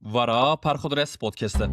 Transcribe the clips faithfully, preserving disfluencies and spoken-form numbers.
Vara Perxudres Podcast e.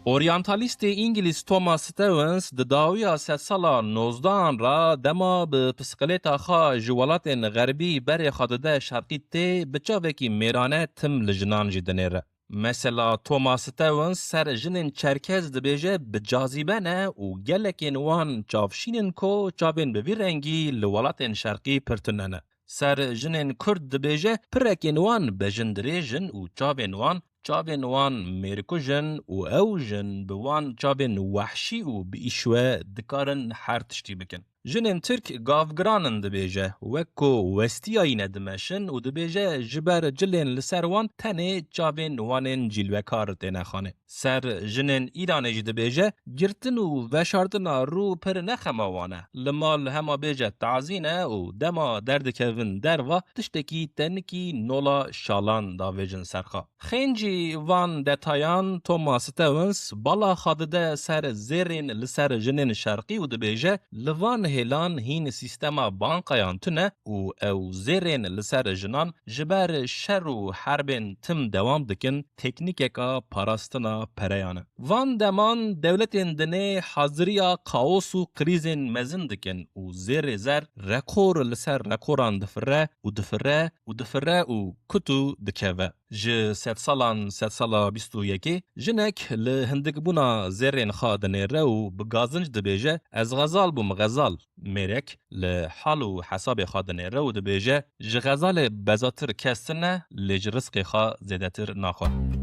Oryantalîstê îngilîz Thomas Stevens di dawiya sedsala nozdehan re dema bi pisqilêta xwe ji welatên xerbî berê xwe dide şerqî tê, bi çavekî mêrane tim li jinan jî dinêre. Mesela Thomas Stevens ser jinên çerkez dibêje bi cazîbe ne û gelekên wan çavşîn in ku çavên bi vî rengî li welatên şerqî pir tune ne. Ser jinên kurd dibêje pirekên wan bejindirêj in û çavên wan çavên wan mêrkuj in û ew jin bi wan çavên wehşî û bi îşwe dikarin her tiştî bikin. Jinên tirk gavgiran in dibêje, wek ku westiyayî ne dimeşin û dibêje ji ber cilên li ser wan tenê çavên wan ên cîlwekar têne xanê. Ser jinên Îranê jî dibêje, girtin û veşartina rû pir ne xema wan e. Li mal hema bêje tazî ne û dema derdikevin derva tiştekî tenikî nola şalan davêjin ser xwe. Xêncî van detayan Thomas Stevens bala xwe dide ser zêrên li ser jinên şerqî û dibêje, li van hêlan hîn sîstema bankayan tune û ew zêrên li ser jinan ji ber şer û herbên tim dewam dikin, teknîkeka parastina pereyan e. Van deman dewletên dinê haziriya kaos û krîzên mezin dikin û zêrê zer rekor li ser rekoran difire û difire û difire û kutu dikeve. Ji sedsalan sedsala bîst û yekê jinek li hindikbûna zêrên xwe dinêre û bi gazinc dibêje, Ez Xezal bûm, Xezal. Mêrek li hal û hesabê xwe dinêre û dibêje, Ji Xezalê bezatir kes tune, lê ji rizqê xwe zêdetir naxwe.